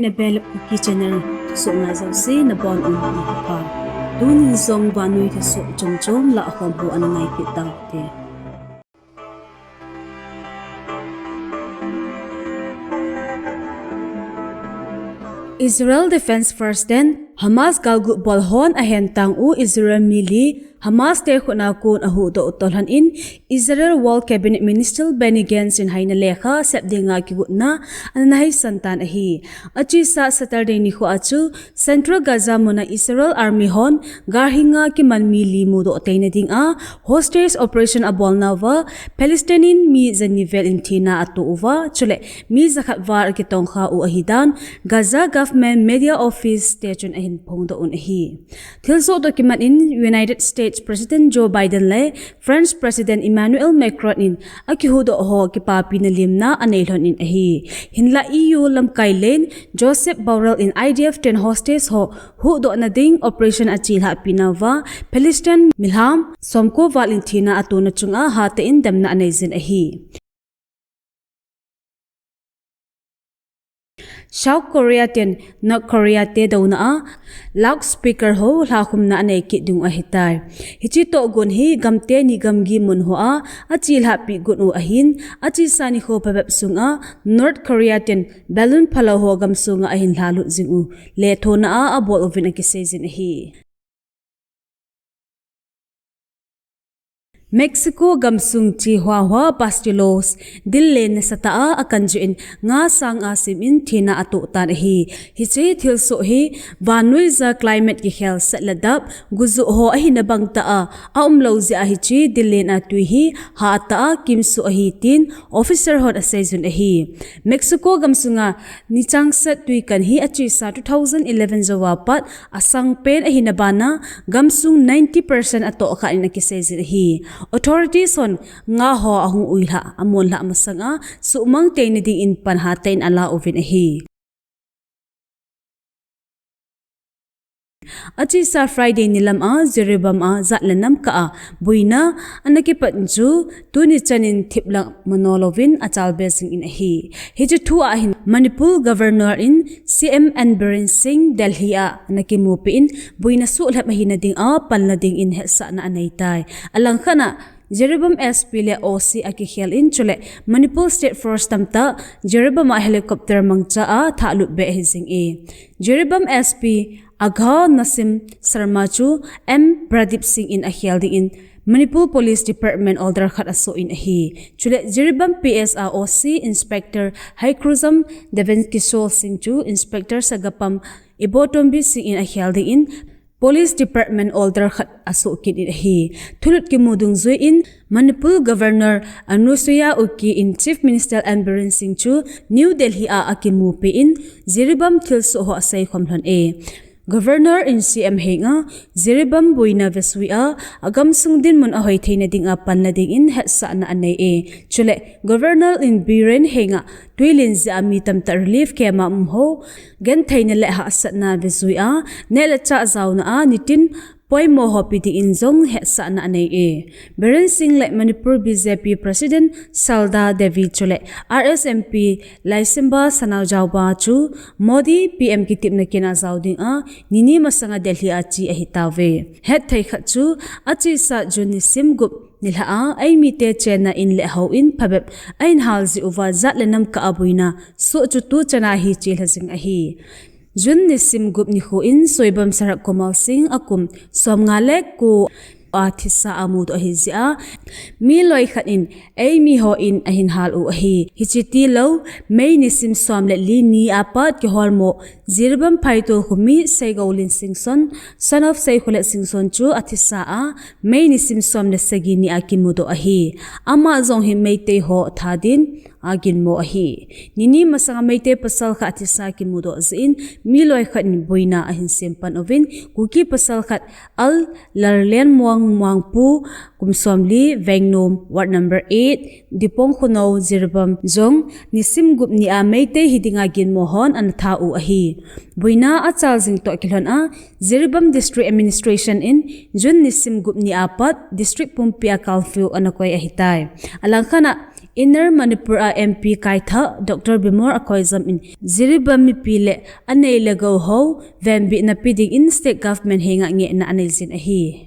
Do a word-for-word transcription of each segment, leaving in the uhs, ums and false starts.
Nebel Kuki Channel thusoh ngai jouse nabonun nikho pha. Tunin jong vannoi thusoh chomchom lah khom ho ana ngai kit tau hite. Israel Defense Force ten Hamas galgut bol hon ahentang u Israel mi li Hamas te khutna kon ahuhdoh u toh lhon in Israel War Cabinet Minister Benny Gantz in haina lekha sep dinga kigotna ana haisan tan ahi. Achesa Saturday nikho a chu Central Gaza muna Israel Army hon galhinga kiman mi li mudoh teina dinga hostage operation abolnauva Palestinian mi jani vel in thina ato uva, chule mi jakhat val akitongkha u ahidan Gaza Government Media Office te chun ahin phongdoh un ahi. Thilsoh toh kimat in United States President Joe Biden le French President Emmanuel Macron in akihuhdoh ho kipapina limna anei lhon in ahi. Hinlah E U lamkai len Josep Borrell in I D F ten hostage ho huhdohna ding operation achelhahpi nauva Palestine milham somko val in thina atona chunga hatah in damna anei jin ahi. South Korea ten North Korea te douna a loudspeaker ho lhakhumna anei kit ding u ahitai. Hiche tohgon hi gamteni gamgi mun hoa achelhahpi got u ahin, achesa nikho phabep sunga North Korea ten balloon phalou ho gamsunga ahin lhalut jing u lethona a abol uvin akisei jin ahi. Mexico gamsung Chihuahua Pasillos dil len nasatah a akanjui in nga sanga sim in thina atoh tan ahi. Hiche thilsoh hi vannoija climate kikhel set le dap gujuh ho ahina bangtah a aumlou jeh a hiche dil len a twi hi hatah a kimsoh ahi tin officer hon asei jun ahi. Mexico gamsunga nichangseh twikan hi achesa two thousand eleven jouva pat asangpen ahina bana gamsung ninety percent atohkha in akisei jin ahi. Authorities hon nga ho ahung uilhah, amonlhah masanga suhmang teina dingin pan hatah in ala uvin ahi. Achesa Friday nilam a Jiribam a jat le nam kah a boina ana kipat chu tuni chanin thiplang mano louvin achalbe jingin ahi. Hiche thu ahin Manipur Governor in C M N Biren Singh Delhi a ana kimupi in boina suhlhep ahina dinga panla dingin hetsahna aneitai. Alangkhat a Jiribam S P le O C akikhel in chule Manipur State Force tamtah Jiribam a helicopter mangcha a thahlutbe ahi jinge. Jiribam S P Agha Nasim Sharma chu M Pradip Singh in akhel dingin Manipur Police Department order khat asoh in ahi. Chule Jiribam P S a O C Inspector Haikruzam Devenkishore Singh chu Inspector Sagapam Ibotombi Singh in akhel dingin Police Department order khat asoh kit in ahi. Thulut kimu dungjuiyin Manipur Governor Anusuiya Uikey in Chief Minister N Biren Singh chu New Delhi a akimupi in Jiribam thilsoh ho aseikhom lhon e. Governor in C M henga Jiribam boina vesui a agamsung dinmun ahoi theina dinga panla dingin hetsahna anei e. Chule Governor in Biren henga twilen jeh a mi tamtah relief camp a um ho gentheina le hahsatna vesui a neh le chah jaona a nitin poimo ho pe dingin jong hetsahna anei e. Biren Singh le Manipur B J P President Shalda Devi chule R S M P Leishemba Sanajaoba chu Modi P M kitepna kin a jao dinga nini masanga Delhi a che ahitauve. Hetthei khat chu achesa June nisim gup nilhah a eimite chenna in le houin phabep ahin hal jeh uva jat le nam kah a boina soh chu tuchan a hi chelha jing ahi. June nisim gup nikho in Soibam Sarak Komal Singh akum somnga le ko a thisa amudoh ahi jeh a mi loikhat in eimi hon ahin hal u ahi. Hiche tilou May nisim som le li ni a pat kiholmo Jiribam Phaitol khomi Seigoulen Singson, son of Seikholet Singson chu athisa a May nisim som le sagi ni a kimudoh ahi. Ama jong hi Meitei ho tha din aginmo ahi. Nini masanga Meitei pasal khat athisa kimudoh jeh in mi loikhat in boina ahin sem pan uvin Kuki pasal khat Al Lallenmuang Muangpu kum somli Vengnom ward number eight Dipong Khunou Jiribam jong nisim gup ni a Meitei hi dinga ginmo hon ana tha u ahi. Boina achal jing toh kilhon a Jiribam District Administration in June nisim gup ni a pat district pumpi a curfew ana koi ahitai. Alangkhat a Inner Manipur a M P kaithah Doctor Bimol Akoijam in Jiribam mipi le anei le gou ho venbitna pe dingin state government henga ngehna anei jin ahi.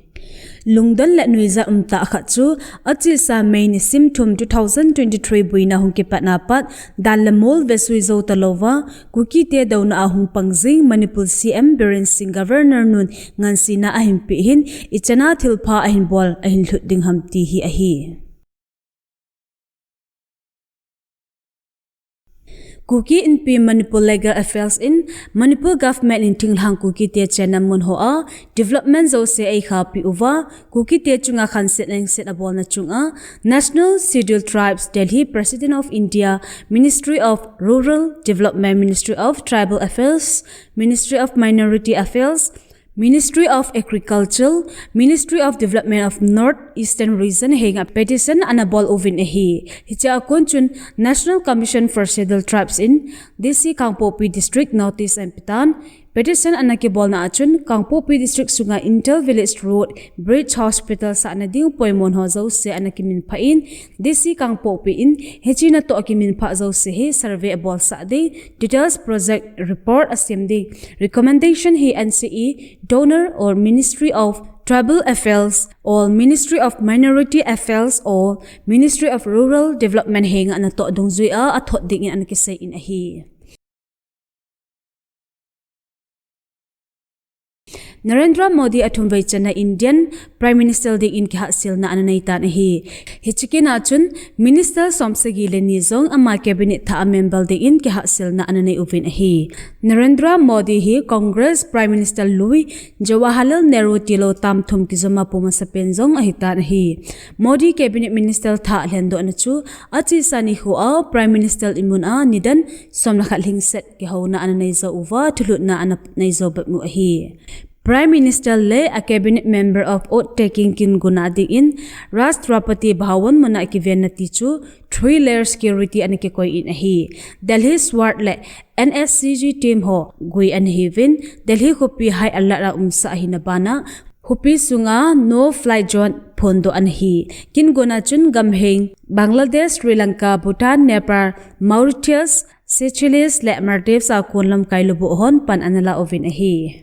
Lungdon le nuijat umtah khat chu achesa May nisim thum two thousand twenty-three boina hung kipatna pat dan le mol vesui jou talouva, Kukite douna a hung pang jing Manipur C M Biren Singh Governor nun ngansena ahin peh hin, ichana thilpha ahin bol ahin lhut ding ham ti hi ahi. Kuki Inpi Manipur Legal Affairs in Manipur Government in thinglhang Kukite chenna mun hoa development jouse eikhapi uva, Kukite chunga khanset lengset abolna chunga National Scheduled Tribes, Delhi, President of India, Ministry of Rural Development, Ministry of Tribal Affairs, Ministry of Minority Affairs, Ministry of Agriculture, Ministry of Development of North Eastern Region henga petition ana bol uvin ahi. Hichea kon chun National Commission for Scheduled Tribes in D C Kangpokpi District notice ahin petan. Petition ana kibolna a chun Kangpokpi District sunga Inter Village Road, Bridge, Hospital sahna ding poimon ho jouse ana kiminphah in, D C Kangpokpi in hiche natoh kiminphah jouse hi survey abolsah ding, details project report asem ding, recommendation hi N C E, DoNER or Ministry of Tribal Affairs or Ministry of Minority Affairs or Ministry of Rural Development henga natoh dungjuia athot dingin ana kisei in ahi. Narendra Modi athumvei channa Indian Prime Minister dingin kihahselna ana neitan ahi. Hiche kit a chun Minister somsagi le ni jong ama cabinet thah a member dingin kihahselna ana nei uvin ahi. Narendra Modi hi Congress Prime Minister lui Jawaharlal Nehru tilou term thum kijoma pu masapen jong ahitan ahi. Modi cabinet minister thah lhendohna chu achesa nikhoa Prime Minister in muna nidan somlekhat lhingset kihouna ana neijou uva, thulhutna ana neijou bep u ahi. Prime Minister le a cabinet member of oath taking kin gonna dingin Rashtrapati Bhavan muna kivenna ti chu three layer security ana kikoi in ahi. Delhi SWAT le N S C G team ho gui ana hiuvin, Delhi khopi high alert a umsah ahina bana khopi sunga no fly zone phondoh ana hi. Kin gonna chun gamheng Bangladesh, Sri Lanka, Bhutan, Nepal, Mauritius, Seychelles le Maldives a kon lamkai lubuh hon pan ana la uvin ahi.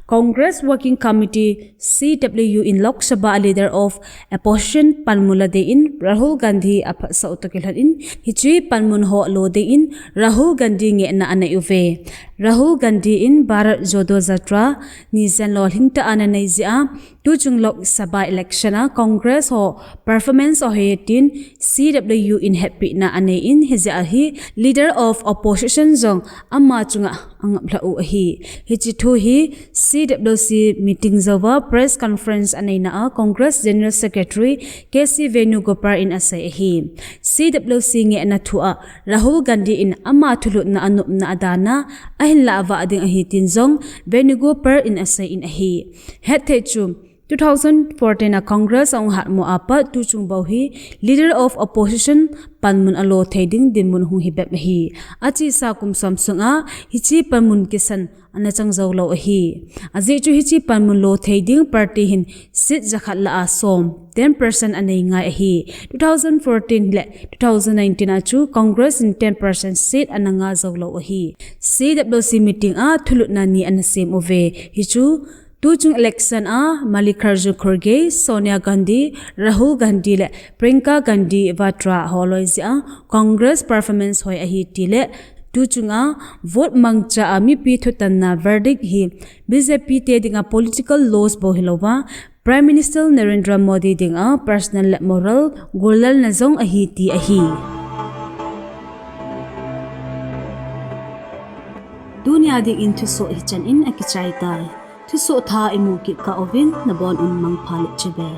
Congress Working Committee, C W, in Lok Sabha Leader of Opposition panmun la dingin Rahul Gandhi aphatsah u toh kilhon in, hiche panmun ho lo dingin Rahul Gandhi ngehna anei uve. Rahul Gandhi in Bharat Jodo Yatra nijen lolhing tah a ana nei jeh a, tuchung Lok Sabha election a Congress ho performance ahi tin C W in hetpina anei in, hijeh a hi Leader of Opposition jong ama chunga angaplhah u ahi. Hiche thu hi C W C meeting jouva press conference aneina a Congress General Secretary K C Venugopal in asei ahi. C W C ngehna thu a Rahul Gandhi in ama thulhutna anopna adana ahin lah vah ding ahi tin jong Venugopal in asei in ahi. Hetthei chu two thousand fourteen a Congress ahung hatmo a pat tuchung bou hi Leader of Opposition panmun alo thei ding dinmun hung hi bep ahi. Achesa kum som sunga hiche panmun kisan ana chang jou lou ahi. Ajeh chu hiche panmun lo thei ding party hin seat jakhat lah a som, ten percent anei ngai ahi. Two thousand fourteen le two thousand nineteen a chu Congress in ten percent seat ana nga jou lou ahi. C W C meeting a thulhutna ni ana sem uve. Hichu tuchung election a Mallikarjun Kharge, Sonia Gandhi, Rahul Gandhi le Priyanka Gandhi Vatra ho loi jeh a Congress performance hoi ahi tile tuchunga vote mangcha a mipi thutanna verdict hi B J P te dinga political loss bou hilouva, Prime Minister Narendra Modi dinga personal le moral gullelna jong ahi ti ahi. Tunia dingin thusoh hichan in akichai tai. Thusoh thah imu kit kah uvin nabon un mangpha le chibai.